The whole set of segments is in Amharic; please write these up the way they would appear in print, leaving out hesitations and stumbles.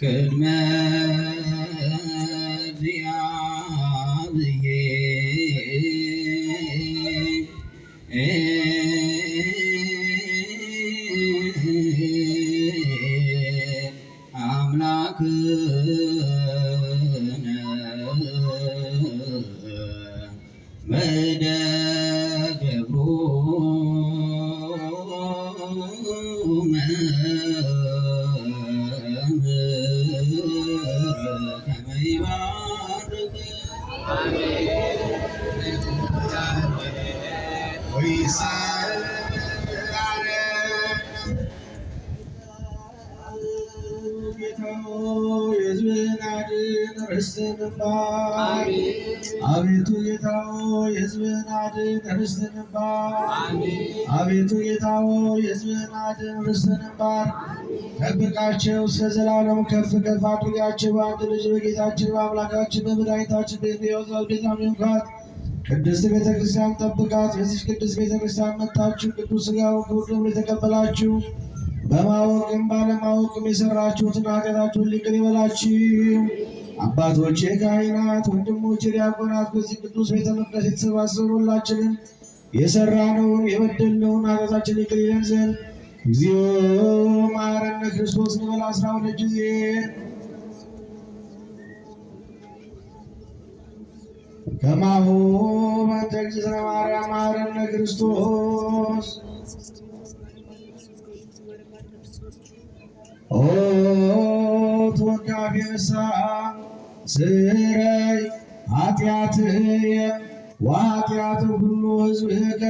ቅድመ እግዚአብሔር አምላክነ በእደ ገብሩ መምህር ከመ ይባርክ። የሕዝብህን አድን ርስትህን ባርክ። አቤቱ ጌታ ሆይ፣ የሕዝብህን አድን ርስትህን ባርክ። አቤቱ ጌታ ሆይ፣ የሕዝብህን አድን ርስትህን ባርክ። ጠብቃቸው፣ እስከ ዘላለሙ ከፍ ከፍ አድርጋቸው። በአንድ ልጅ በጌታችን በአምላካችን በመድኃኒታችን ቤዛ ሚንኳት ቅድስት ቤተ ክርስቲያን ጠብቃት። በዚች ቅድስት ቤተ ክርስቲያን መጥታችሁ ቅዱስ ሥጋውን ክቡር ደሙን የተቀበላችሁ፣ በማወቅም ባለማወቅም የሰራችሁትን ኃጢአታችሁን ይቅር ይበላችሁ። አባቶቼ ካህናት፣ ወንድሞቼ ዲያቆናት፣ በዚህ ቅዱስ ቤተ መቅደስ የተሰባሰቡ ሁላችንን የሰራነውን የበደልነውን ኃጢአታችንን ይቅር ይለን ዘንድ እግዚኦ መሐረነ ክርስቶስ እንበል 12 ጊዜ። ከማሁ በእንተ እግዝእትነ ማርያም መሐረነ ክርስቶስ። ኦ ተወካፌ ንስሐ፣ ስረይ ኃጢአትየ ወኃጢአተ ኩሉ ሕዝብከ።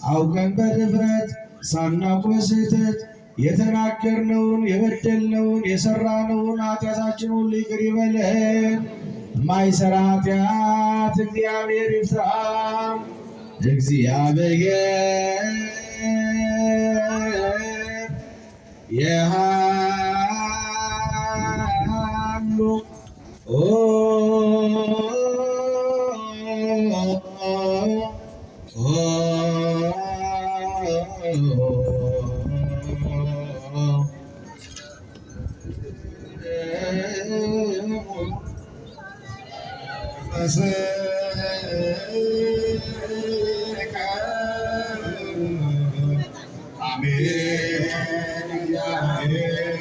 አውቀን በድፍረት፣ ሳናውቅ በስህተት የተናገርነውን፣ የበደልነውን፣ የሰራነውን ኃጢአታችን ሁሉ ይቅር ይበለን። የማይሰራ ኃጢአት እግዚአብሔር ይፍታ። እግዚአብሔር የሃሉ አሜን። እግዚአብሔር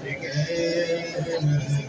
ይቅር።